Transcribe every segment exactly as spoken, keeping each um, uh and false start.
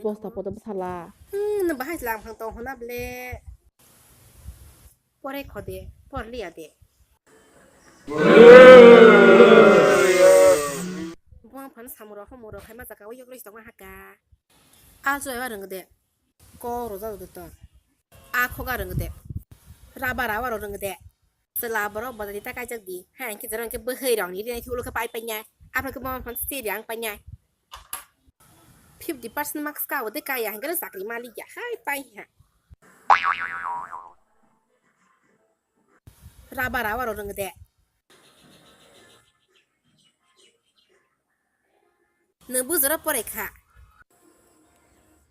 Bosta podo bwsala. Hmm, nw bahai lang phang tong hona ble. Pore khode, por liya de. Buang phan samuro homuro khai ma jaka o yok roi tong haka. A joy wa rwng de. Ko roja do to. A khoga rwng de. Raba rawa ro rwng de. Chwla borok bodani ta kaijak di. Ha, hwnkhe jora hwnkhe bwkhwi rokni rinai thwi ulo khe pai pai nai. Aphano khe boman phan se riang pai nai. Fifty percent marks ka bo de kaya hwnkhe chakri malik ya. Hai pai ha. Raba rawa ro rwng de. Nw bujora pore kha.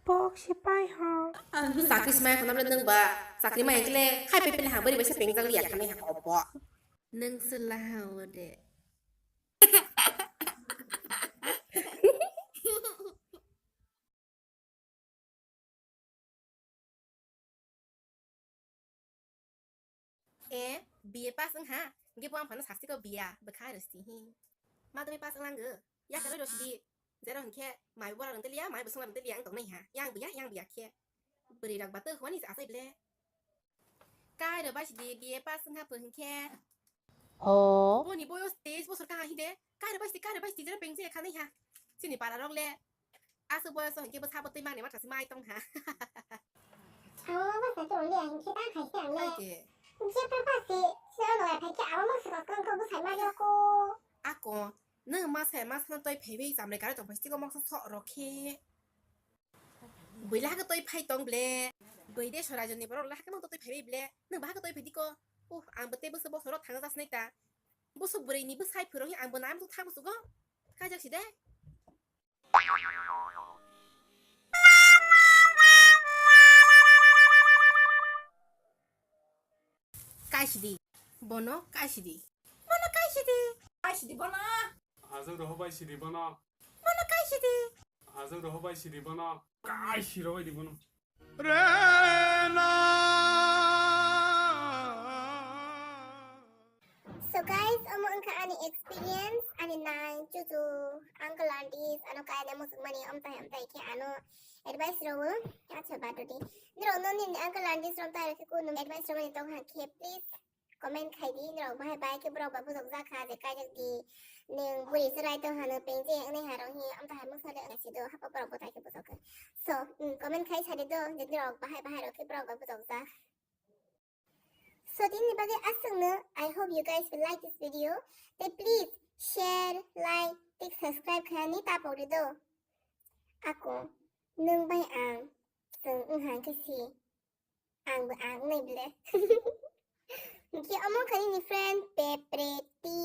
Pok sipai ho. Chakri smai khonam le nung ba. Chakri mai kle khai pe pele ha bari baisa pengjang liya khanai ha obo. Nung sela ha ode. E, B A pass wng ha, hwnkhe bo ang phano sasti ko biya, bwkha rwsti hi. Madhyamik pass wng langw, yakarwi rw sidi, jero hwnkhe mai bora rwng teliya, mai bwswng rwng teliya wng tongnai ha, yang biya, yang biya khe. Bwrwi rok ba tw hwani achai ble. Kai rw bai sidi B A pass wng ha pho hwnkhe. O. Boni boyos teis bosor kaha hide, kai rw bai sidi, kai rw bai sidi, jero pengje khanai ha. Chini para rok le, Aswk boyoso hwnkhe bwsa bo twi mani ma thasi mai tong ha. Abo ma bwsa tong le hwnkhe ta khai se ang le. Hai de. Jepra ba se sino no phai khe abo ma swkang swkang khe bwsai ma yoko. Ako, nwng ma sai ma sano twi phaiwi chamle kare tong phai siko moksa sok rok khe. Bwila khe twi phai tong ble. Bwide soraijoni borok le hakhe mong twi phaiwi ble. Nwng ba hakhe twi phai diko. Uh, ang bo tei bwsa bosoro thang jasnai ta. Bwswk bwrwi ni bwsai phwrwng ang bo nai mung thang sugo. Kajak si de. Kaisidi. Bono kaisidi. Bono kaisidi. Kaisidi bono. Hajak roho bai sidi bono. Bono kaisidi. Hajak roho bai sidi bono. Kaisi roho bai di bono. Rena. So guys, omo wngkha ani experience, ani nai chuchu uncle aunties ano kaina muchungmani amtai amtai khe ano advice rwo. Acha batodi norok no nini uncle aunties rok tai khe kunu advice rwmani tongkha khe please comment khai di, norok bahai bai khe borok ba bujok jak kha je kaijak di, nwng buri chwrai tong hano pengje wngnai harong hi amta hai mungsa le wngsi do hapa borok bo tai khe bujok kha. So, mm, comment khai sadi do je norok bahai bahai rok khe borok ba bujok jak. So, tini bagwi aswkno, I hope you guys will like this video. Tei please share, like, tei subscribe khainani ta pokdi do. Ako, nwng bai ang, chwng wngha khe si. Ang bo ang nai ble. Hwnkhe omo kha nini friend Pepreti.